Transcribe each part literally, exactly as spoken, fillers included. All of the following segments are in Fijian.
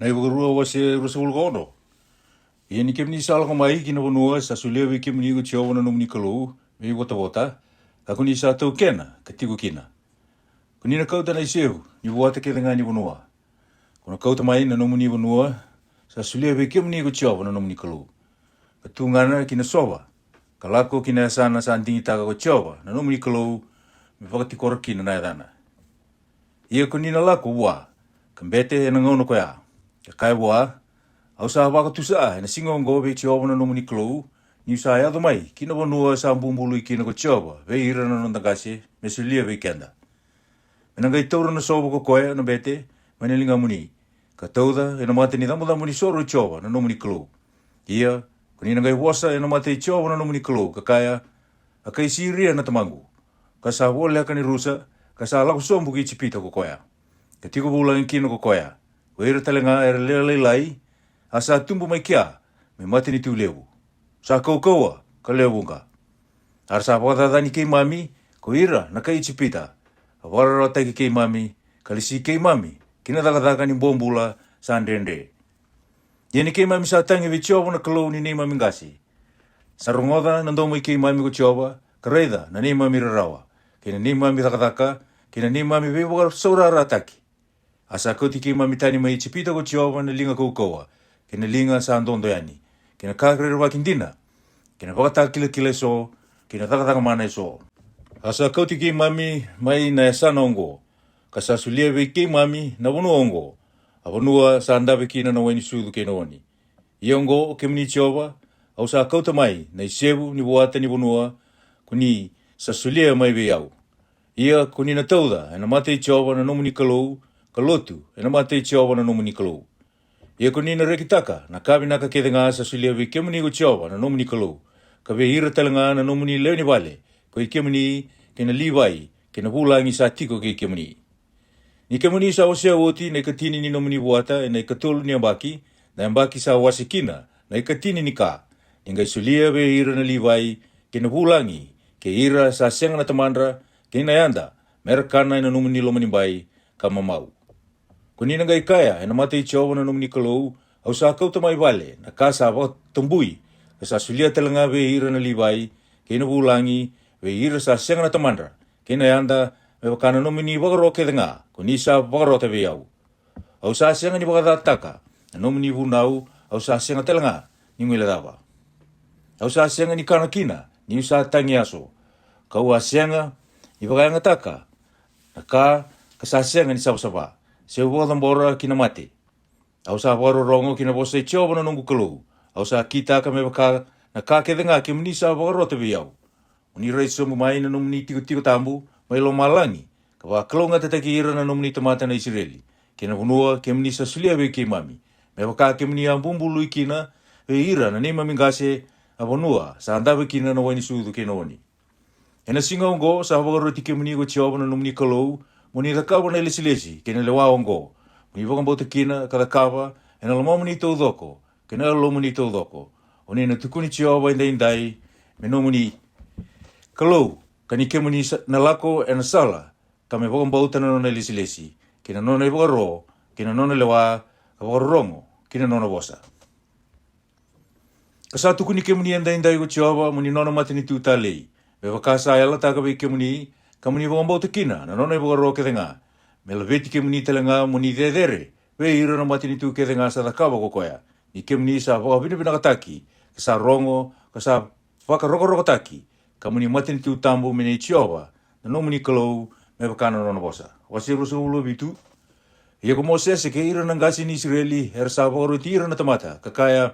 Na iVakarua wase ruasagavulu ka ono. Ia ni kemuni sa lako mai ki na vanua sa solia vei kemuni ko Jiova na nomuni Kalou me ivotavota, ka ko ni sa taukena ka tiko kina, ko ni na kauta na isevu ni vuata kece ga ni vanua. Ko na kauta mai na nomuni vanua sa solia vei kemuni ko Jiova na nomuni Kalou, ka tugana ki na sova, ka lako ki na yasana sa digitaka ko Jiova na nomuni Kalou me vakatikora kina na yacana. Ia ko ni na lako vua ka bete e na gauna koya, ka kaya vua, Au sa vakatusa e na siga oqo vei Jiova na nomuni Kalou, ni'u sa yaco mai ki na vanua sa bubului kina ko Jiova vei ira na noda qase me solia vei keda. Me na qai taura na sova ko koya na bete mai na ligamuni, ka tauca e na mata ni cabocabo ni soro i Jiova na nomuni Kalou. Ia ko ni na qai vosa e na mata i Jiova na nomuni Kalou, ka kaya, A kai Siria na tamaqu, ka sa voleka ni rusa, ka sa lako sobu ki Ijipita ko koya, ka tiko vulagi kina ko koya, ko ira tale ga era lewe lailai, a sa tubu mai kea me matanitu levu, sa kaukauwa ka lewe vuqa. A ra sa vakacacani keimami ko ira na kai Ijipita, a vakararawataki keimami, ka lesi keimami ki na cakacaka ni bobula sa dredre. Ia ni keimami sa tagi vei Jiova na Kalou ni neimami qase, sa rogoca na domo i keimami ko Jiova, ka raica na neimami rarawa, kei na neimami cakacaka, kei na neimami veivakasaurarataki. A sa kauti keimami tani mai Ijipita ko Jiova na liga kaukauwa, kei na liga sa dodo yani, kei na ka rerevaki dina, kei na vakatakilakila eso, kei na cakacaka mana eso. A sa kauti keimami mai na yasana oqo, ka sa solia vei keimami na vanua oqo, a vanua sa dave kina na wai ni sucu kei na oni. Ia oqo, kemuni Jiova, au sa kauta mai na isevu ni vuata ni vanua ko ni sa solia mai vei au. Ia ko ni na tauca e na mata i Jiova na nomuni Kalou, ka lotu e na mata i Jiova na nomuni Kalou. Ia ko ni na rekitaka na ka vinaka kece ga sa solia vei kemuni ko Jiova na nomuni Kalou, ka vei ira tale ga na nomuni lewe ni vale, ko i kemuni, kei na Livai, kei na vulagi sa tiko kei kemuni. Ni kemuni sa wasea oti na ikatini ni nomuni vuata e na ikatolu ni yabaki, na yabaki sa wase kina na ikatini ni ka, ni qai solia vei ira na Livai, kei na vulagi, kei ira sa sega na tamadra, kei na yada, me ra kana e na nomuni lomanibai, ka mamau. Ko ni na qai kaya e na mata i Jiova na nomuni Kalou, Au sa kauta mai vale na ka sa vakatabui, ka sa solia tale ga vei ira na Livai, kei na vulagi, vei ira sa sega na tamadra, kei na yada, me vaka na nomuni vakaro kece ga ko ni sa vakarota vei au. Au sa sega ni vakacataka na nomuni vunau, au sa sega tale ga ni guilecava. Au sa sega ni kana kina ni'u sa tagi yaso, ka'u a sega ni vakayagataka na ka, ka sa sega ni savasava, se'u vakacabora ki na mate. Au sa vakarorogo ki na vosa i Jiova na noqu Kalou, au sa kitaka me vaka na ka kece ga kemuni sa vakarota vei au. Mo ni rai sobu mai na nomuni tikotiko tabu mai lomalagi, ka vakalougatataki ira na nomuni tamata na Isireli, kei na vanua kemuni sa solia vei keimami, me vaka kemuni a bubului kina vei ira na neimami qase, a vanua sa dave kina na wai ni sucu kei na oni. E na siga oqo sa vakaroti kemuni ko Jiova na nomuni Kalou, mo ni cakava na ilesilesi kei na lewa oqo, mo ni vakabauta kina ka cakava e na lomamuni taucoko kei na yalomuni taucoko. O ni na tukuni Jiova edaidai me nomuni Kalou, ka ni kemuni sa- na lako e na sala, ka me vakabauta na nona ilesilesi, kei na nona ivakaro, kei na nona lewa, ka vakarorogo ki na nona vosa. Ka sa tukuni kemuni edaidai ko Jiova mo ni nona matanitu talei, me vaka sa yalataka vei kemuni, ka mo ni vakabauta kina na nona ivakaro kece ga, me laveti kemuni tale ga mo ni cecere vei ira na matanitu kece ga sa cakava ko koya, ni kemuni sa vakavinavinakataki, ka sa rogo, ka sa vakarokorokotaki, ka mo ni matanitu tabu me nei Jiova na nomuni Kalou, me vaka na nona vosa. Wase ruasagavulu ka vitu. Ia ko Mosese kei ira na qase ni Isireli era sa vakaroti ira na tamata, ka kaya,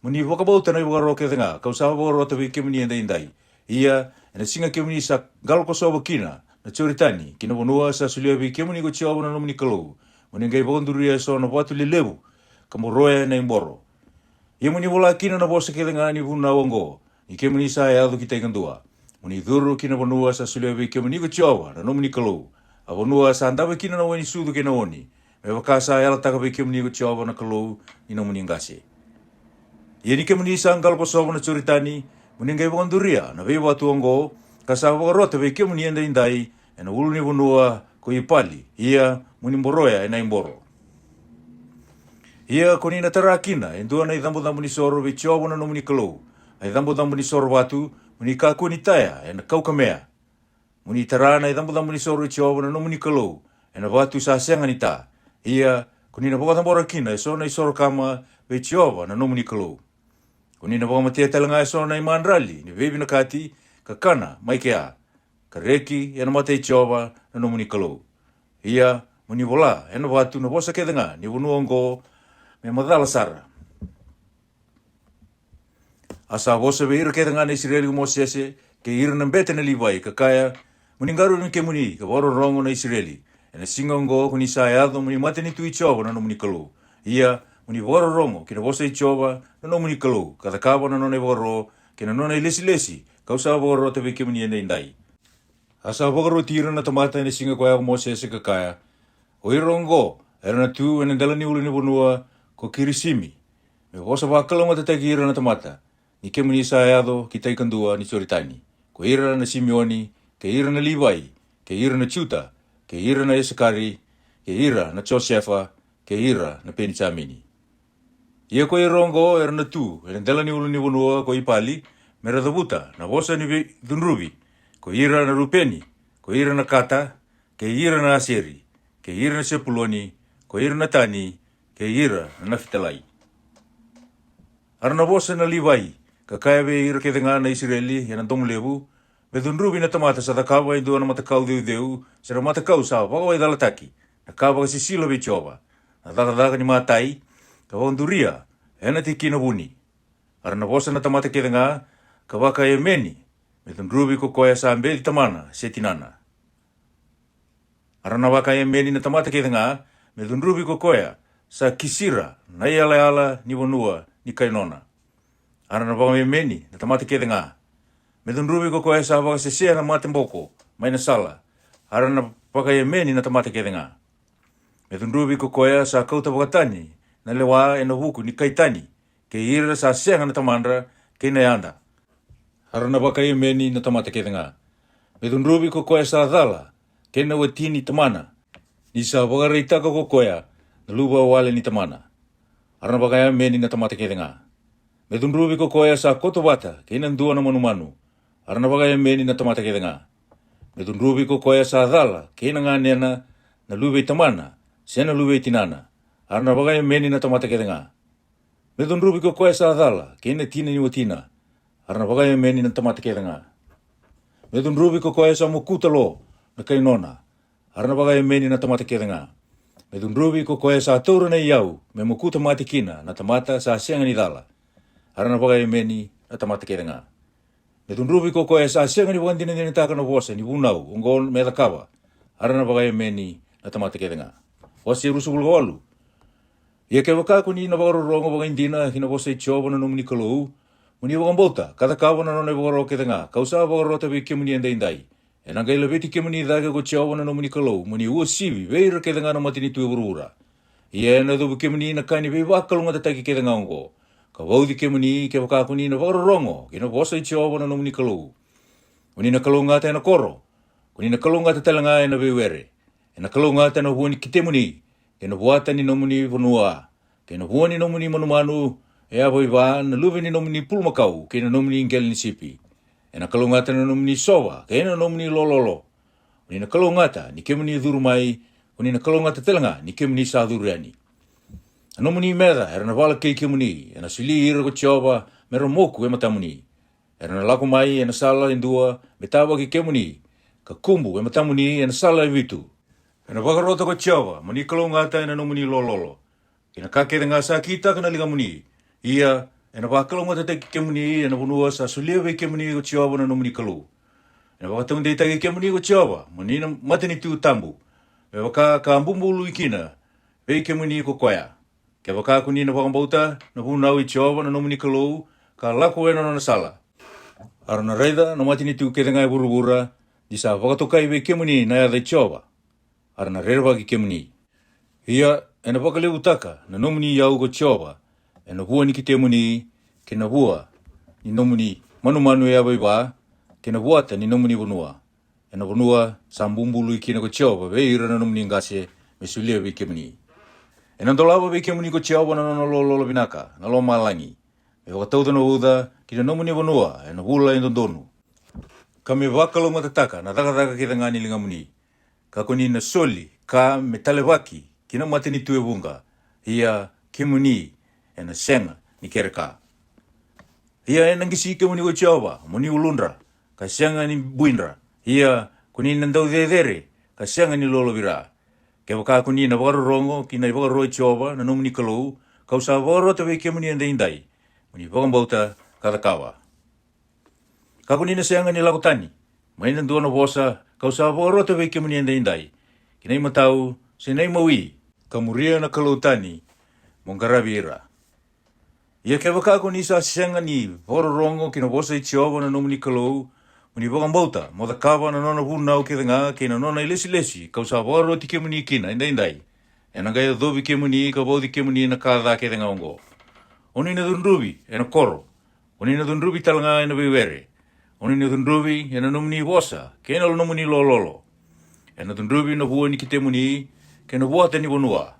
Mo ni vakabauta na ivakaro kece ga ka'u sa vakarota vei kemuni edaidai. Ia e na siga kemuni sa qalo kosova kina na Joritani ki na vanua sa solia vei kemuni ko Jiova na nomuni Kalou, mo ni qai vakaduria e so na vatu lelevu, ka boroya e na iboro. Ia mo ni vola kina na vosa kece ga ni vunau oqo, ni kemuni sa yaco ki tai kadua, mo ni curu ki na vanua sa solia vei kemuni ko Jiova na nomuni Kalou, a vanua sa dave kina na wai ni sucu kei na oni, me vaka sa yalataka vei kemuni ko Jiova na Kalou ni nomuni qase. Ia ni kemuni sa qalo kosova na Joritani, mo ni qai vakaduria na veivatu oqo, ka sa vakarota vei kemuni edaidai e na ulunivanua ko Ipali, ia mo ni boroya e na iboro. Ia ko ni na tara kina e dua na icabocabo ni soro vei Jiova na nomuni Kalou, a icabocabo ni soro vatu, mo ni kakua ni taya e na kaukamea. Mo ni tara na icabocabo ni soro i Jiova na nomuni Kalou e na vatu sa sega ni ta. Ia ko ni na vakacabora kina e so na isoro kama vei Jiova na nomuni Kalou. Ko ni na vakamatea tale ga e so na imadrali ni veivinakati, ka kana mai kea, ka reki e na mata i Jiova na nomuni Kalou. Ia mo ni vola e na vatu na vosa kece ga ni vanua oqo me macala sara. A sa vosa vei ira kece ga na Isireli ko Mosese kei ira na bete na Livai, ka kaya, Mo ni qarauni kemuni ka vakarorogo, na Isireli, e na siga oqo ko ni sa yaco mo ni matanitu i Jiova na nomuni Kalou. Ia mo ni vakarorogo ki na vosa i Jiova na nomuni Kalou, ka cakava na nona ivakaro kei na nona ilesilesi ka'u sa vakarota vei kemuni edaidai. A sa vakaroti ira na tamata e na siga ko ya ko Mosese, ka kaya, O ira oqo era na tu e na dela ni ulu ni vanua ko Kirisimi, me vosa vakalougatataki ira na tamata, ni kemuni sa yaco ki tai kadua ni Joritani, ko ira na Simioni, kei ira na Livai, kei ira na Juta, kei ira na Isakari, kei ira na Josefa, kei ira na Penijamini. Ia ko ira oqo era na tu e na dela ni ulu ni vanua ko Ipali, me ra cavuta na vosa ni veicudruvi, ko ira na Rupeni, ko ira na Kata, kei ira na Aseri, kei ira na Sepuloni, ko ira na Tani, kei ira na Nafitalai. A ra na vosa na Livai, ka kaya vei ira kece ga na Isireli e na domo levu, Me cudruvi na tamata sa cakava e dua na matakau ceuceu, se na matakau sa vakawaicalataki, na ka vakasisila vei Jiova, na cakacaka ni matai, ka vakaduria e na tikina vuni. A ra na vosa na tamata kece ga, ka vakaemeni, Me cudruvi ko koya sa beci tamana se tinana. A ra na vakaemeni na tamata kece ga, Me cudruvi ko koya sa kisira na iyalayala ni vanua ni kai nona. A ra na vakaemeni na tamata kece ga, Me cudruvi ko koya sa vakasesea na mataboko mai na sala. A ra na vakaemeni na tamata kece ga, Me cudruvi ko koya sa kauta vakatani na lewa e na vuku ni kai tani, kei ira sa sega na tamadra kei na yada. A ra na vakaemeni na tamata kece ga, Me cudruvi ko koya sa cala kei na wati ni tamana, ni sa vakaraitaka ko koya na luvawale ni tamana. A ra na vakaemeni na tamata kece ga, Me cudruvi ko koya sa koto vata kei na dua na manumanu. A ra na vakaemeni na tamata kece ga, Me cudruvi ko koya sa cala kei na ganena, na luve i tamana se na luve i tinana. A ra na vakaemeni na tamata kece ga, Me cudruvi ko koya sa cala kei na tina ni watina. A ra na vakaemeni na tamata kece ga, Me cudruvi ko koya sa mokuta lo na kai nona. A ra na vakaemeni na tamata kece ga, Me cudruvi ko koya sa taura na iyau me mokuta mate kina na tamata sa sega ni cala. A ra na vakaemeni na tamata kece ga, Me cudruvi ko koya sa sega ni vakadinadinataka na vosa ni vunau oqo me cakava. A ra na vakaemeni na tamata kece ga. Wase ruasagavulu ka walu. Ia kevaka ko ni na vakarorogo vakaidina ki na vosa i Jiova na nomuni Kalou, mo ni vakabauta ka cakava na nona ivakaro kece ga ka'u sa vakarota vei kemuni edaidai, e na qai laveti kemuni cake ko Jiova na nomuni Kalou mo ni uasivi vei ira kece ga na matanitu e vuravura. Ia e na yacovi kemuni na ka ni veivakalougatataki kece ga oqo, ka vauci kemuni kevaka ko ni na vakarorogo ki na vosa i Jiova na nomuni Kalou. Ko ni na kalougata e na koro, ko ni na kalougata tale ga e na veiwere, e na kalougata na vua ni ketemuni, kei na vuata ni nomuni vanua, kei na vua ni nomuni manumanu e yavaiva, na luve ni nomuni pulumakau kei na nomuni qele ni sipi. E na kalougata na nomuni sova kei na nomuni lololo. Ko ni na kalougata ni kemuni curu mai, ko ni na kalougata tale ga ni kemuni sa curu yani. A nomuni meca era na vala kei kemuni, e na soli ira ko Jiova me ra moku e matamuni. Era na lako mai e na sala e dua me tavaki kemuni, ka kubu e matamuni e na sala e vitu. E na vakarota ko Jiova mo ni kalougata e na nomuni lololo, kei na ka kece ga sa kitaka na ligamuni. Ia e na vakalougatataki kemuni e na vanua sa solia vei kemuni ko Jiova na nomuni Kalou. E na vakataudeitaki kemuni ko Jiova mo ni na matanitu tabu, me vaka ka bubului kina vei kemuni ko koya. Kevaka ko ni na vakabauta na vunau i Jiova na nomuni Kalou, ka lako e na nona sala, a ra na raica na matanitu kece ga e vuravura ni sa vakatokai vei kemuni na yaca i Jiova, a ra na rerevaki kemuni. Ia e na vakalevutaka na nomuni iyau ko Jiova e na vua ni ketemuni, kei na vua ni nomuni manumanu e yavaiva, kei na vuata ni nomuni vanua, e na vanua sa bubului kina ko Jiova vei ira na nomuni qase me solia vei kemuni. Ena dolava vei kemuni ko Jiova na nona lololo vinaka na lomalagi, me vakatauca na uca ki na nomuni vanua ena vula e dodonu, ka me vakalougatataka na cakacaka kecega ni ligamuni. Ka ko ni na soli ka me talevaki ki na matanitu e vuqa, ia kemuni ena sega ni kere ka. Ia ena qisi kemuni ko Jiova mo ni uludra, ka sega ni buidra. Ia ko ni na daucecere, ka sega ni lolovira. Kevaka ko ni na vakarorogo ki na ivakaro i Jiova na nomuni Kalou, kau sa vakarota vei kemuni edaidai, mo ni vakabauta ka cakava. Ka ko ni na sega ni lako tani mai na dua na vosa kau sa vakarota vei kemuni edaidai, ki na imatau se na imawi, ka muria na kalou tani mo qaravi ira. Ia kevaka ko ni sa sega ni vakarorogo ki na vosa i Jiova na nomuni Kalou, mo ni vakabauta mo cakava na nona vunau kecega kei na nona ilesilesi kau sa vakaroti kemuni kina edaidai, ena qai yacovi kemuni ka vauci kemuni na ka ca kecega oqo. O ni na cudruvi ena koro, o ni na cudruvi talega ena veiwere, o ni na cudruvi ena nomuni vosa kei na nomuni lololo. Ena cudruvi na vua ni ketemuni kei na vuata ni vanua,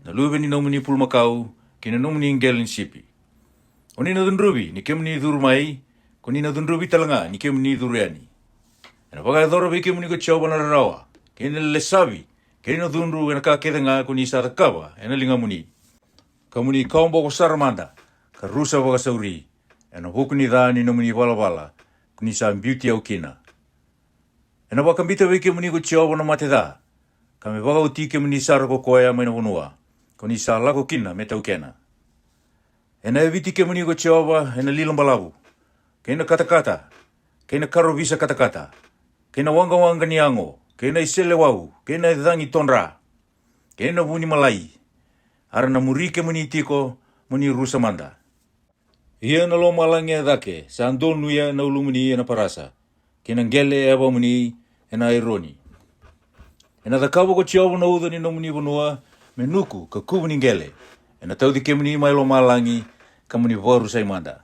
na luve ni nomuni pulumakau kei na nomuni qele ni sipi. O ni na cudruvi ni kemuni curu mai, ko ni na cudruvi talega ni kemuni curu yani. Ena vakayacora vei kemuni ko Jiova na rarawa kei na lesavi kei na cudru ena ka kecega ko ni sa cakava ena ligamuni. Ka mo ni kawaboko sara mada ka rusa vakasauri ena vuku ni ca ni nomuni valavala ko ni sa biuti au kina. Ena vakabita vei kemuni ko Jiova na mate ca, ka me vakaoti kemuni sara ko koya mai na vanua ko ni sa lako kina me taukena. Ena yaviti kemuni ko Jiova ena lilo balavu, kei na katakata, kei na karovisa katakata, kei na waqawaqa ni yago, kei na iseleiwau, kei na cagi todra, kei na vu ni malai. A ra na muri kemuni tiko mo ni rusa mada. Ia na lomalagi e cake sa donuya na ulumuni ena parasa, kei na qele e yavamuni ena aironi. Ena cakava ko Jiova na uca ni nomuni vanua me nuku ka kuvu ni qele. Ena tauci kemuni mai lomalagi ka mo ni vakarusai mada.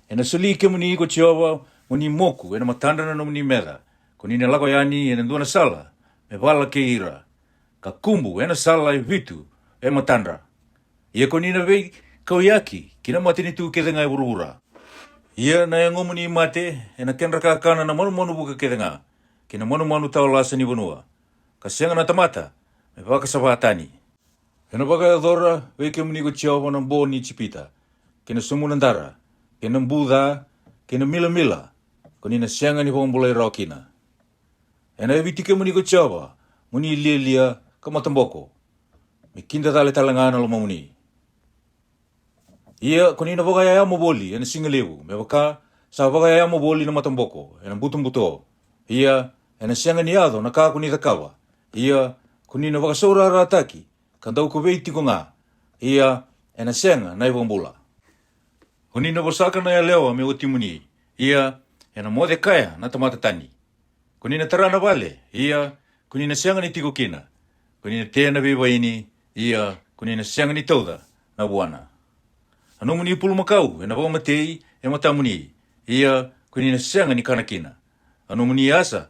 Ena soli kemuni ko Jiova mo ni moku ena matadra na nomuni meca, ko ni na lako yani ena dua na sala me vala kei ira, ka kubu ena sala e vitu e matadra. Ia ko ni na veikauyaki ki na matanitu kecega e vuravura. Ia na yagomuni mate ena kedra kakana na manumanu vuka kecega, kei na manumanu tawa lasa ni vanua, ka sega na tamata me vakasava tani. Ena vakayacora vei kemuni ko Jiova na bo ni Ijipita, kei na somu na dara, kei na bu ca, kei na milamila, ko ni na sega ni vakabulai rawa kina. Ena yaviti kemuni ko Jiova mo ni lialia ka mataboko, me kidacala talega na lomamuni. Ia ko ni na vakayayamo voli ena siga levu, me vaka sa vakayayamo voli na mataboko ena butobuto. Ia ena sega ni yaco na ka ko ni cakava. Ia ko ni na vakasaurarataki ka dau kovei tiko ga. Ia ena sega na ivakabula. Ko ni na vosaka na yalewa me watimuni. Ia ena moce kaya na tamata tani. Ko ni na tara na vale, ia ko ni na sega ni tiko kina. Ko ni na tea na veivaini, ia ko ni na sega ni tauca na vuana. A nomuni pulumakau ena vakamatei e matamuni, ia ko ni na sega ni kana kina. A nomuni asa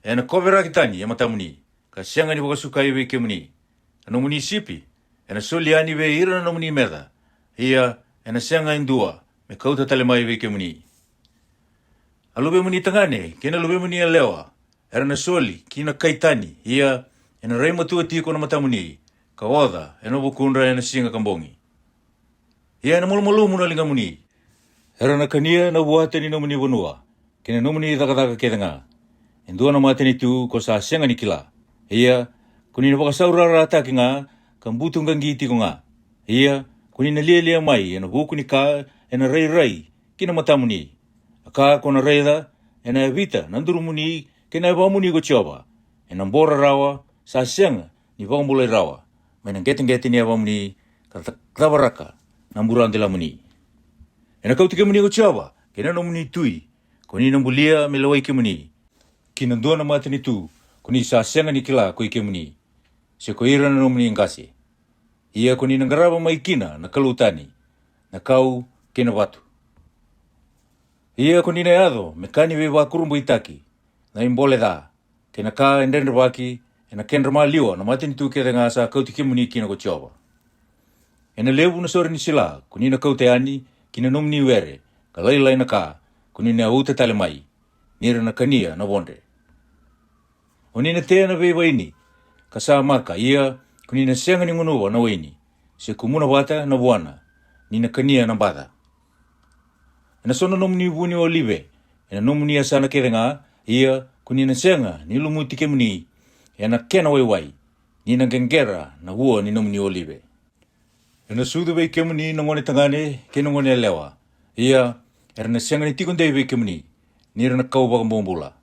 ena koveraki tani e matamuni, ka sega ni vakasukai vei kemuni. A nomuni sipi ena soli yani vei ira na nomuni meca, ia ena sega e dua me kauta tale mai vei kemuni. A luvemuni tagane kei na luvemuni yalewa era na soli ki na kai tani, ia ena rai matua tiko na matamuni, ka oca ena vukudra ena siga ka bogi. Ia ena malumalumu na ligamuni. Era na kania na vuata ni nomuni vanua kei na nomuni cakacaka kecega. E dua na matanitu ko sa sega ni kila. Ia ko ni na vakasaurarataki ga ka butuqaqi tiko ga. Ia ko ni na lialia mai ena vuku ni ka ena rairai ki na matamuni. A ka ko na raica ena yavita na durumuni kei na yavamuni ko Jiova. Ena bora rawa sa sega ni vakabulai rawa mai na qeteqete ni yavamuni, ka ca- cavaraka na buradelamuni. Ena kauti kemuni ko Jiova kei na nomuni tui ko ni na bulia me lewai kemuni, ki na dua na matanitu ko ni sa sega ni kila ko i kemuni, se ko ira na nomuni qase. Ia ko ni na qarava mai kina na kalou tani, na kau kei na vatu. Ia ko ni na yaco me ka ni veivakurabuitaki na ibole ca, kei na ka e dredrevaki ena kedra maliwa na matanitu kece ga sa kauti kemuni kina ko Jiova. Ena levu na sore ni sila ko ni na kauta yani ki na nomuni were, ka lailai na ka ko ni na uta tale mai, ni ra na kania na vodre. O ni na tea na veivaini ka sa maka, ia ko ni na sega ni gunuva na waini, se kumuna vata na vuana, ni na kania na baca. Ena so na nomuni vu ni olive ena nomuni yasana kece ga, ia ko ni na sega ni lumuti kemuni ena kena waiwai, ni na qeqera na vua ni nomuni olive. Ena sucu vei kemuni na gone tagane kei na gone yalewa, ia era na sega ni tiko dei vei kemuni, ni ra na kau vakabobula.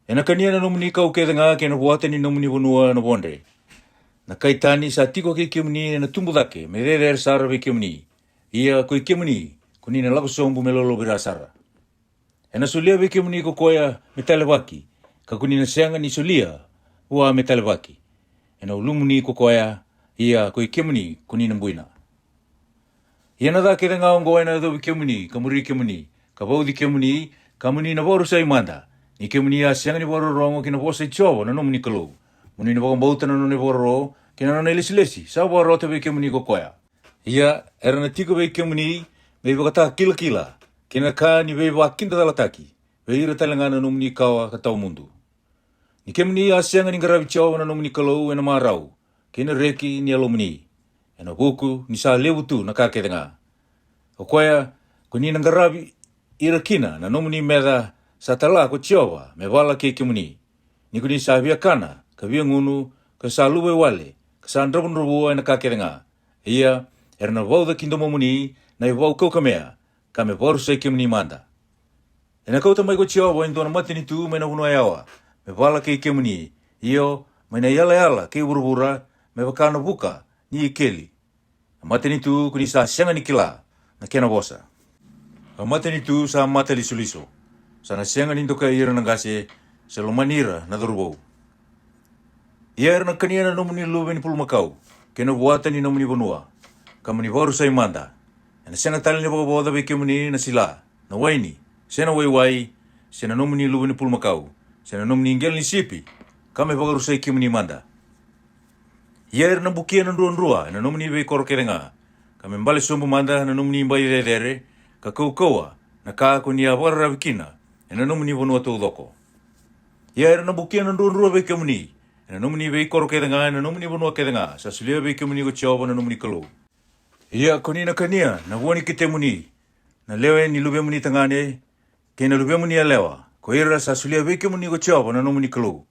Ena kania na nomuni kau kece ga kei na vuata ni nomuni vanua na vodre. Na kai tani sa tiko kei kemuni ena tubu cake me cecere sara vei kemuni, ia ko i kemuni ko ni na lako sobu me lolovira sara. Ena solia vei kemuni ko koya me talevaki, ka ko ni na sega ni solia vua me talevaki. Ena ulumuni ko koya, ia ko i kemuni ko ni na buina. Ia na ca kece ga oqo ena yacovi kemuni ka muri kemuni, ka vauci kemuni, ka mo ni na vakarusai mada, ni kemuni a sega ni vakarorogo ki na vosa i Jiova na nomuni Kalou, mo ni na vakabauta na nona ivakaro kei na nona ilesilesi sa vakarota vei kemuni ko koya. Ia era na tiko vei kemuni me ivakatakilakila kei na ka ni veivakidacalataki vei ira tale ga na nomuni kawa ka tawa mudu. Ni kemuni a sega ni qaravi Jiova na nomuni Kalou ena marau kei na reki ni yalomuni, ena vuku ni sa levu tu na ka kece ga. O koya ko ni na qaravi ira kina na nomuni meca sa tala ko Jiova me vala kei kemuni, ni ko ni sa via kana ka via gunu, ka sa luvaiwale, ka sa dravudravua ena ka kece ga. Ia era na vauca ki domomuni na ivau kaukamea, ka me vakarusai kemuni mada. Ena kauta mai ko Jiova e dua na matanitu mai na vanua yawa me vala kei kemuni, io, mai na iyalayala kei vuravura, me vaka na vuka ni ikeli, na matanitu ko ni sa sega ni kila na kena vosa, a matanitu sa mata lisoliso, sa na sega ni dokai ira na qase, se lomani ira na cauravou. Ia era na kania na nomuni luve ni pulumakau kei na vuata ni nomuni vanua, ka mo ni vakarusai mada. Ena sega tale ni vakavoca vei kemuni na sila, na waini, se na waiwai, se na nomuni luve ni pulumakau, se na nomuni qele ni sipi, ka me vakarusai kemuni mada. Ia era na bukia na druadrua ena nomuni veikoro kece ga, ka me bale sobu mada na nomuni bai cecere, ka kaukauwa na ka ko ni a vakararavi kina ena nomuni vanua taucoko. Ia era na bukia na druadrua vei kemuni ena nomuni veikoro kece ga, ena nomuni vanua kece ga sa solia vei kemuni ko Jiova na nomuni Kalou. Ia ko ni na kania na vua ni ketemuni, na lewe ni luvemuni tagane kei na luvemuni yalewa, ko ira sa solia vei kemuni ko Jiova na nomuni Kalou.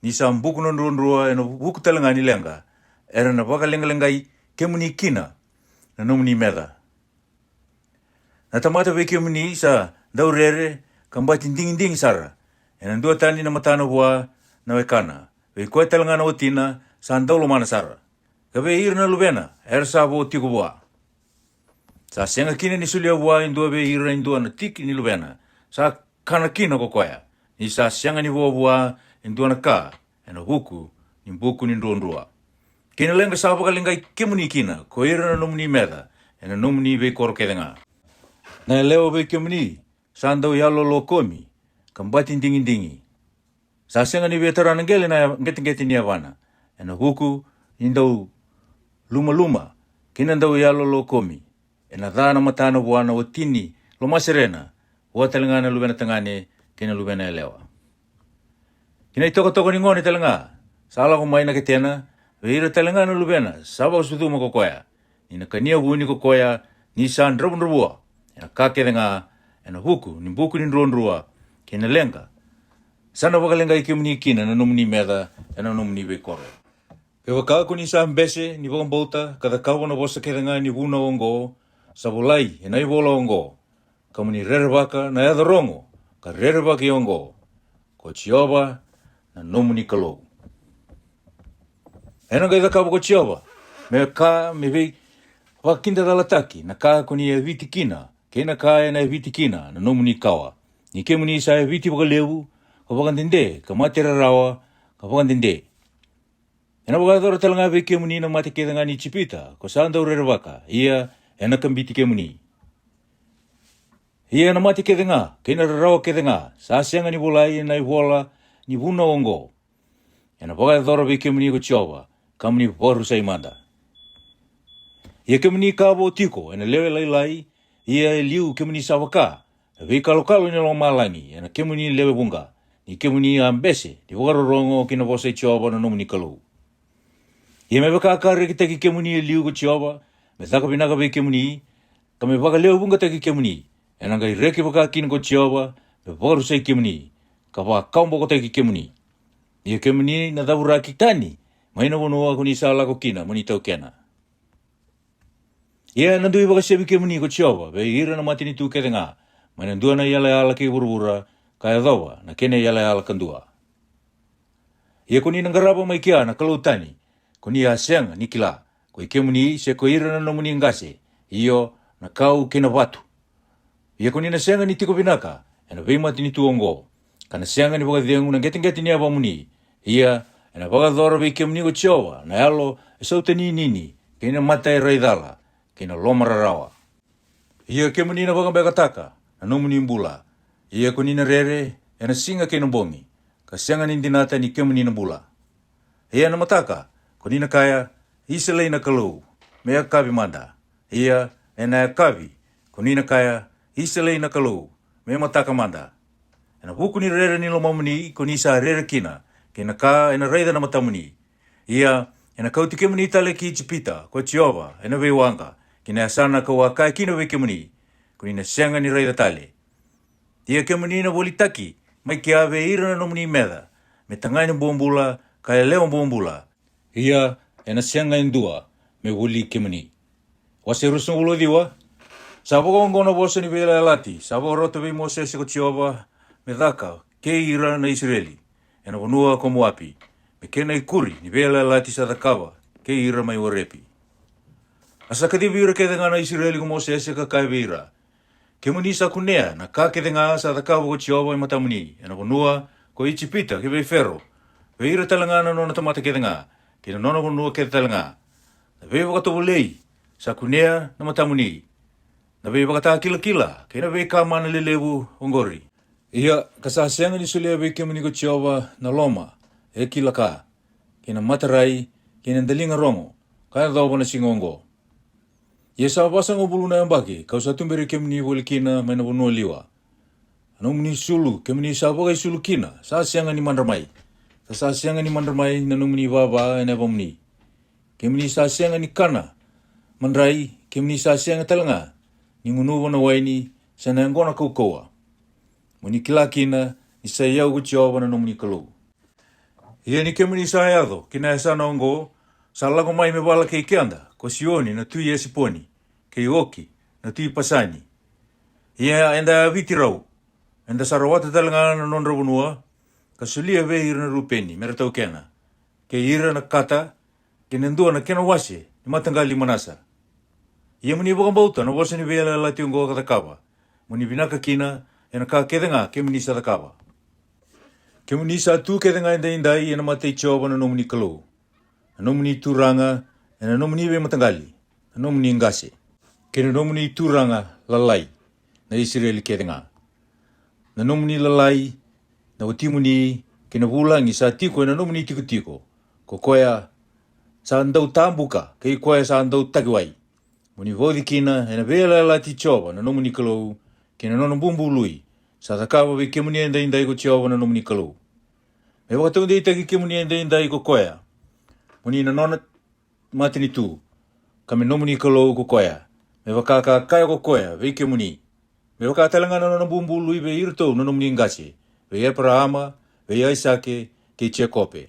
Ni sa buku na druadrua ena vuku tale ga ni leqa, era na vakaleqaleqai kemuni kina na nomuni meca. Na tamata vei kemuni sa daurere ka bati digidigi sara, ena dua tani na matana vua na wekana, vei koya tale ga na watina sa daulomana sara, ka vei ira na luvena era sa vo tiko vua. Sa sega kina ni solia vua e dua vei ira e dua na tiki ni luvena sa kana kina ko koya, ni sa sega ni vo vua e dua na ka ena vuku ni buku ni druadrua. Kei na leqa sa vakaleqai kemuni kina ko ira na nomuni meca ena nomuni veikoro kece ga. Na yalewa vei kemuni sa dau yalolokomi ka bati digidigi. Sa sega ni via tara na qele na qeteqete ni yavana ena vuku ni dau lumaluma kei na dau yalolokomi. Ena ca na matana vua na wati ni lomaserena, vua tale ga na luvena tagane kei na luvena yalewa. Ki na itokatoka ni gone tale ga sa lako mai na ketena, vei ira tale ga na luvena sa vakasucuma ko koya, ni na kania vuni ko koya ni sa dravudravua ena ka kece ga, ena vuku ni buku ni druadrua, kei na leqa sa na vakaleqai kemuni kina na nomuni meca ena nomuni veikoro. Kevaka ko ni sa bese ni vakabauta ka cakava na vosa kece ga ni vunau oqo sa volai ena ivola oqo, ka mo ni rerevaka na yaca rogo ka rerevaki oqo, ko Jiova na nomuni Kalou. Ena qai cakava ko Jiova me ka me veivakidacalataki na ka ko ni yaviti kina, kei na ka ena yaviti kina na nomuni kawa, ni kemuni sa yaviti vakalevu ka vakadede ka mate rarawa ka vakadede. Ena vakayacora tale ga vei kemuni na mate kece ga ni Ijipita ko sa dau rerevaka, ia ena kabiti kemuni. Ia na mate kece ga kei na rarawa kece ga sa sega ni volai ena ivola ni vunau oqo, ena vakayacora vei kemuni ko Jiova, ka mo ni vakarusai mada. Ia kemuni ka vo tiko ena lewe lailai, ia e liu kemuni sa vaka na veikalokalo ni lomalagi ena kemuni lewe vuqa, ni kemuni a bese ni vakarorogo ki na vosa i Jiova na nomuni Kalou. Ia me vaka ka rekitaki kemuni e liu ko Jiova me caka vinaka vei kemuni, ka me vakalewe vuqataki kemuni, ena qai reki vaka kina ko Jiova me vakarusai kemuni, ka vakawabokotaki kemuni. Ia kemuni na cavuraki tani mai na vanua ko ni sa lako kina mo ni taukena. Ia ena dui vakasevi kemuni ko Jiova vei ira na matanitu kece ga, mai na dua na iyalayala kei vuravura ka yacova na kena iyalayala kadua. Ia ko ni na qarava mai kea na kalou tani, ko ni a sega ni kila, ko i kemuni se ko ira na nomuni qase, io, na kau kei na vatu. Ia ko ni na sega ni tiko vinaka ena veimatanitu oqo, ka na sega ni vakacegu na qeteqete ni yavamuni. Ia ena vakayacora vei kemuni ko Jiova na yalo e sautaninini, kei na mata e raicala, kei na loma rarawa. Ia kemuni na vakabekataka na nomuni bula. Ia ko ni na rere ena siga kei na bogi, ka sega ni dinata ni kemuni na bula. Ia ena mataka ko ni na kaya, Isalai na Kalou, me yakavi mada. Ia ena yakavi ko ni na kaya, Isalai na Kalou, me mataka mada. Ena vuku ni rere ni lomamuni ko ni sa rere kina, kei na ka ena raica na matamuni. Ia ena kauti kemuni tale ki Ijipita ko Jiova ena veiwaqa, ki na yasana kau a kaya kina vei kemuni, ko ni na sega ni raica tale. Ia kemuni na volitaki mai kea vei ira na nomuni meca, me tagane bobula ka yalewa bobula. Ia ena sega e dua me voli kemuni. Wase ruasagavulu ka ciwa. Sa vakaoqo na vosa ni veiyalayalati sa vakarota vei Mosese ko Jiova me caka kei ira na Isireli, ena vanua ko Moapi, me kena ikuri ni veiyalayalati sa cakava kei ira mai Orepi. A sa kacivi ira kece ga na Isireli ko Mosese ka kaya vei ira, Kemuni sa kunea na ka kece ga sa cakava ko Jiova e matamuni ena vanua ko Ijipita ki vei Fero, vei ira tale ga na nona tamata kece ga, kei na nona vanua kece tale ga. Na veivakatovolei sa kunea na matamuni, na veivakatakilakila kei na veika mana lelevu oqori. Ia ka sa sega ni solia vei kemuni ko Jiova na loma e kila ka, kei na matarai, kei na daliga rogo, ka yacova na siga oqo. Ia sa vasagavulu na yabaki kau sa tuberi kemuni voli kina mai na vanua liwa. A nomuni sulu kemuni sa vakaisulu kina sa sega ni madra mai, ka sa sega ni madra mai na nomuni vava ena yavamuni. Kemuni sa sega ni kana madrai, kemuni sa sega tale ga ni gunuva na waini se na yaqona kaukauwa. Mo ni kila kina ni sa i au ko Jiova na nomuni Kalou. Ia ni kemuni sa yaco ki na yasana oqo, sa lako mai me vala kei keda ko Sioni na tui Esiponi, kei Oki na tui Pasani. Ia eda a viti rau, eda sa rawata tale ga na nodra vanua, ka solia vei ira na Rupeni me ra taukena, kei ira na Kata, kei na dua na kena wase ni mataqali Manasa. Ia mo ni vakabauta na vosa ni veiyalayalati oqo ka cakava, mo ni vinaka kina ena ka kece ga kemuni sa cakava. Kemuni sa tu kece ga edaidai ena mata i Jiova na nomuni Kalou, na nomuni turaga, ena nomuni veimataqali, na nomuni qase, kei na nomuni turaga lalai, na Isireli kece ga. Na nomuni lalai, na watimuni, kei na vulagi sa tiko ena nomuni tikotiko, ko koya sa dau tabuka kei koya sa dau takiwai. Mo ni vauci kina ena veiyalayalati i Jiova na nomuni Kalou, kei na nona bubului sa cakava vei kemuni edaidai ko Jiova na nomuni Kalou. Me vakataudeitaki kemuni edaidai ko koya, mo ni na nona matanitu, ka me nomuni Kalou ko koya, me vaka ka kaya ko koya vei kemuni. Me vaka tale ga na nona bubului vei iratou na nomuni qase, vei Eparaama, vei Aisake, kei Jekope.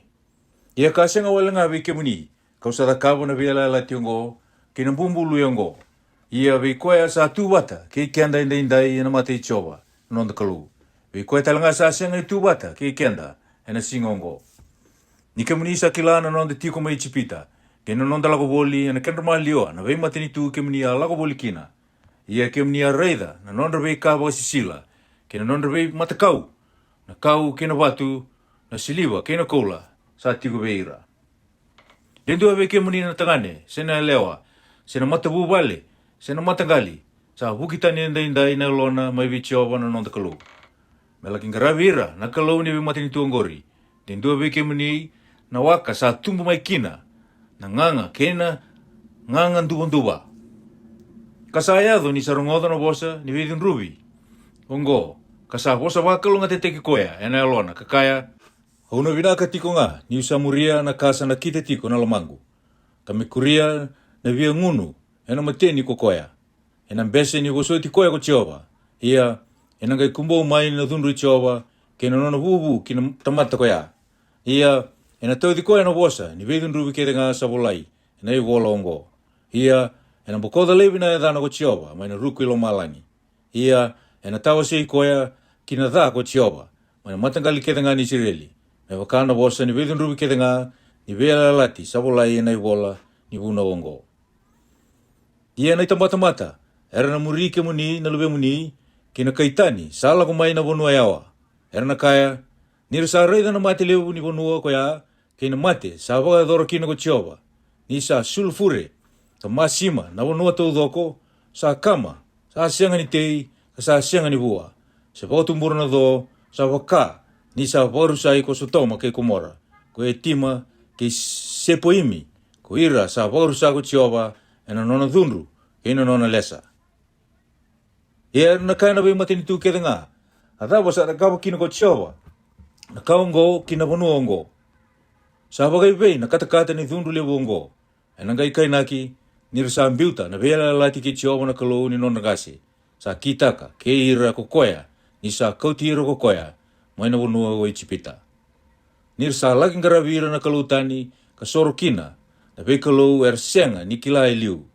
Ia ka sega wale ga vei kemuni kau sa cakava na veiyalayalati oqo, kei na bubului oqo. Ia vei koya sa tu vata kei keda edaidai ena mata i Jiova na noda Kalou, vei koya tale ga sa sega ni tu vata kei keda ena siga oqo. Ni kemuni sa kila na noda tiko mai Ijipita, kei na noda lako voli ena kedra maliwa na veimatanitu kemuni a lako voli kina. Ia kemuni a raica na nodra veika vakasisila, kei na nodra veimatakau, na kau kei na vatu, na siliva kei na koula sa tiko vei ira. De dua vei kemuni na tagane se na yalewa, se na matavuvale, se na mataqali, sa vuki tani edaidai na yalona mai vei Jiova na noda Kalou, me laki qaravi ira na kalou ni veimatanitu oqori. De dua vei kemuni na waka sa tubu mai kina na gaga kei na gaga duvaduva. Ka sa yaco ni sa rogoca na vosa ni veicudruvi oqo, ka sa vosa vakalougatataki koya e na yalona, ka kaya: Au na vinaka tiko ga ni'u sa muria na ka sa nakita tiko na lomaqu, ka me kuria na via gunu e na mateni ko koya. E na bese ni vosoti koya ko Jiova. Ia, e na qai kubou mai na cudru i Jiova kei na nona vuvu ki na tamata koya. Ia, e na tauci koya na vosa ni veicudruvi kece ga sa volai e na ivola oqo. Ia, e na bokoca laivi na yacana ko Jiova mai na ruku i lomalagi. Ia, e na tawasei koya ki na ca ko Jiova mai na mataqali kece ga ni Isireli, me vaka na vosa ni veicudruvi kece ga ni veiyalayalati sa volai e na ivola ni vunau oqo. Ia na itabatamata era na muri kemuni na luvemuni, kei na kai tani sa lako mai na vanua yawa, era na kaya: Ni ra sa raica na mate levu ni vanua koya, kei na mate sa vakayacora kina ko Jiova, ni sa sulufure ka masima na vanua taucoko, sa kama, sa sega ni tei, ka sa sega ni vua, se vakatubura na co, sa vaka ni sa vakarusai ko Sotoma kei Komora, ko Etima kei Sepoimi, ko ira sa vakarusa ko Jiova e na nona cudru kei na nona lesa. Ia era na kaya na veimatanitu kece ga: A cava sa cakava kina ko Jiova na ka oqo ki na vanua oqo? Sa vakaivei na katakata ni cudru levu oqo? E na qai kainaki: Ni ra sa biuta na veiyalayalati kei Jiova na Kalou ni nodra qase, sa kitaka kei ira ko koya ni sa kauti ira ko koya mai na vanua o Ijipita. Ni ra sa laki qaravi ira na kalou tani, ka soro kina na veikalou era sega ni kila e liu,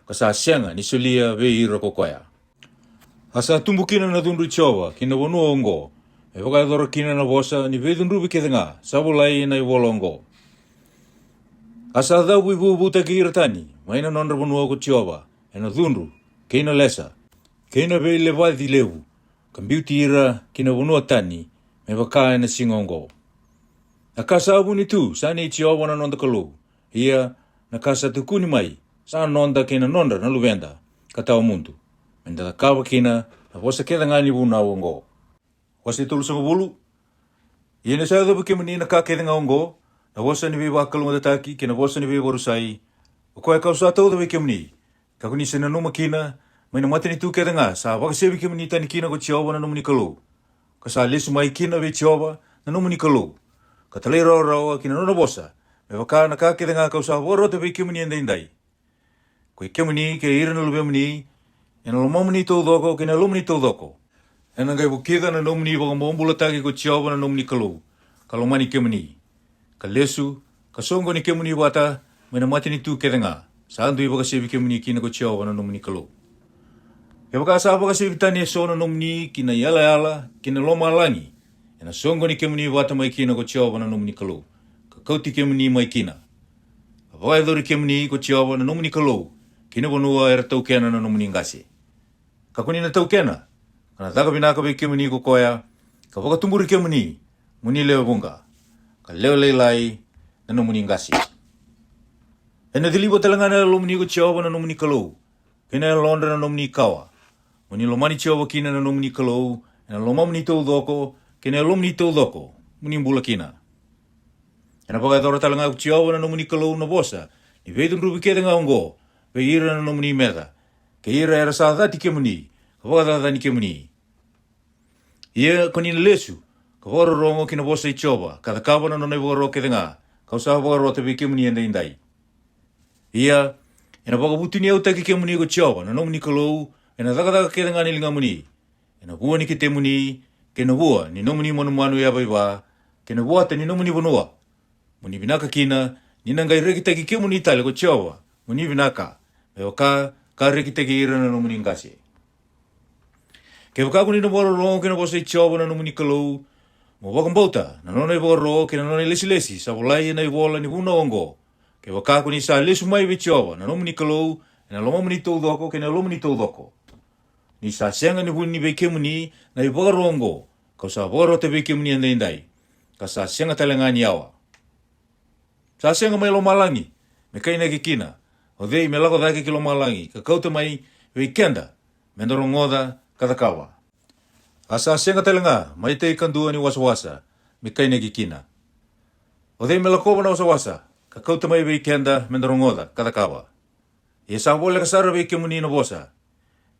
ka sa sega ni solia vei ira ko koya. A sa tubu kina na cudru i Jiova ki na vanua oqo, me vakayacora kina na vosa ni veicudruvi kece ga sa volai e na ivola oqo. A sa cavuivuvutaki ira tani mai na nodra vanua ko Jiova e na cudru, kei na lesa, kei na veilevaci levu, ka biuti ira ki na vanua tani, me vaka e na siga oqo. Na ka sa vuni tu sa nei Jiova na noda Kalou. Ia, na ka sa tukuni mai sa noda kei na nodra na luveda, ka tawa mudu, me da cakava kina na vosa kece ga ni vunau oqo. Wase tolusagavulu. Ia ni sa yacovi kemuni na ka kece ga oqo, na vosa ni veivakalougatataki kei na vosa ni veivakarusai, o koya ka'u sa tauca vei kemuni, ka ko ni sa nanuma kina, mai na matanitu kece ga sa vakasevi kemuni tani kina ko Jiova na nomuni Kalou, ka sa lesu mai kina vei Jiova na nomuni Kalou, ka talairawarawa ki na nona vosa, me vaka na ka kece ga ka'u sa vakarota vei kemuni edaidai. Ko i kemuni kei ira na luvemuni, e na lomamuni taucoko kei na yalomuni taucoko, e na qai vukica na nomuni vakabobulataki ko Jiova na nomuni Kalou, ka lomani kemuni, ka lesu, ka soqoni kemuni vata mai na matanitu kece ga sa dui vakasevi kemuni kina ko Jiova na nomuni Kalou. Kevaka sa vakasevi tani e so na nomuni ki na iyalayala ki na lomalagi, e na soqoni kemuni vata mai kina ko Jiova na nomuni Kalou, ka kauti kemuni mai kina, ka vakayacori kemuni ko Jiova na nomuni Kalou ki na vanua era taukena na nomuni qase. Ka ko ni na taukena, ka na caka vinaka vei kemuni ko koya, ka vakatuburi kemuni, mo ni lewe vuqa, ka lewe lailai na nomuni qase. E na ciliva tale ga na yalomuni ko Jiova na nomuni Kalou, kei na yalodra na nomuni kawa, mo ni lomani Jiova kina na nomuni Kalou e na lomamuni taucoko kei na yalomuni taucoko, mo ni bula kina. E na vakayacora tale ga ko Jiova na nomuni Kalou na vosa ni veicudruvi kece ga oqo vei ira na nomuni meca, kei ira era sa cati kemuni ka vakacacani kemuni. Ia ko ni na lesu, ka vakarorogo ki na vosa i Jiova, ka cakava na nona ivakaro kece ga ka'u sa vakarota vei kemuni edaidai. Ia, e na vakavutuniyautaki kemuni ko Jiova na nomuni Kalou e na cakacaka kece ga ni ligamuni, e na vua ni ketemuni, kei na vua ni nomuni manumanu yavaiva, kei na vuata ni nomuni vanua, mo ni vinaka kina, ni na qai rekitaki kemuni tale ko Jiova mo ni vinaka, me vaka ka rekitaki ira na nomuni qase. Kevaka ko ni na vakarorogo ki na vosa i Jiova na nomuni Kalou, mo vakabauta na nona ivakaro kei na nona ilesilesi sa volai e na ivola ni vunau oqo, kevaka ko ni sa lesu mai vei Jiova na nomuni Kalou e na lomamuni taucoko kei na yalomuni taucoko, ni sa sega ni vuni vei kemuni na ivakaro oqo ka'u sa vakarota vei kemuni edaidai, ka sa sega tale ga ni yawa. Sa sega mai lomalagi me kainaki kina, o cei me lako cake ki lomalagi ka kauta mai vei keda me da rogoca ka cakava. A sa sega tale ga mai tai kadua ni wasawasa me kainaki kina. O cei me lakova na wasawasa, ka kauta mai vei keda me da rogoca ka cakava? Ia sa voleka sara vei kemuni na vosa,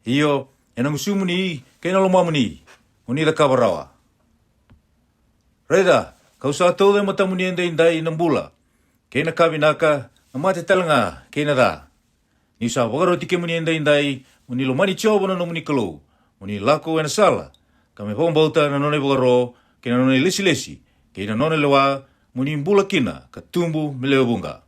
io, e na gusumuni kei na lomamuni, mo ni cakava rawa. Raica, ka'u sa tauca e matamuni edaidai na bula kei na ka vinaka, na mate tale ga kei na ca. Ni'u sa vakaroti kemuni edaidai, mo ni lomani Jiova na nomuni Kalou, mo ni lako e na sala, ka me vakabauta na nona ivakaro kei na nona ilesilesi kei na nona lewa, mo ni bula kina ka tubu me lewe vuqa.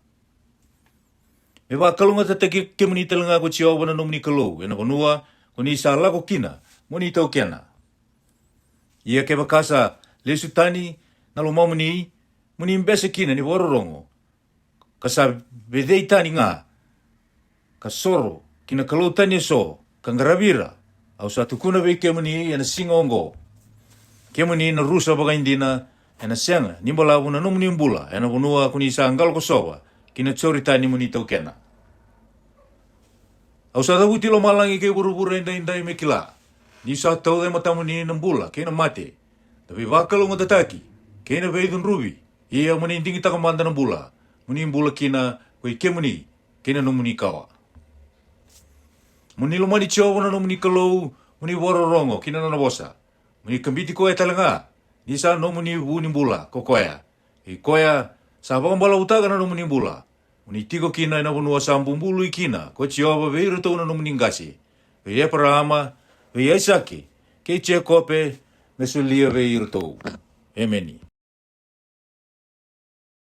Me vakalougatataki kemuni tale ga ko Jiova na nomuni Kalou e na vanua ko ni sa lako kina mo ni taukena. Ia kevaka sa lesu tani na lomamuni, mo ni bese kina ni vakarorogo, ka sa vecei tani ga, ka soro ki na kalou tani eso, ka qaravi ira, au sa tukuna vei kemuni e na siga oqo, kemuni na rusa vakaidina, e na sega ni balavu na nomuni bula e na vanua ko ni sa qalo kosova ki na Joritani mo ni taukena. Au sa cavuti lomalagi kei vuravura edaidai me kila, ni'u sa tauca e matamuni na bula kei na mate, na veivakalougatataki kei na veicudruvi, ia mo ni digitaka mada na bula, mo ni bula kina ko i kemuni kei na nomuni kawa. Mo ni lomani Jiova na nomuni Kalou, mo ni vakarorogo ki na nona vosa, mo ni kabiti koya tale ga, ni sa nomuni vu ni bula ko koya. I koya sa vakabalavutaka na nomuni bula, mo ni tiko kina e na vanua sa bubului kina ko Jiova vei iratou na nomuni qase, vei Eparaama, vei Aisake, kei Jekope, me solia vei iratou. Emeni.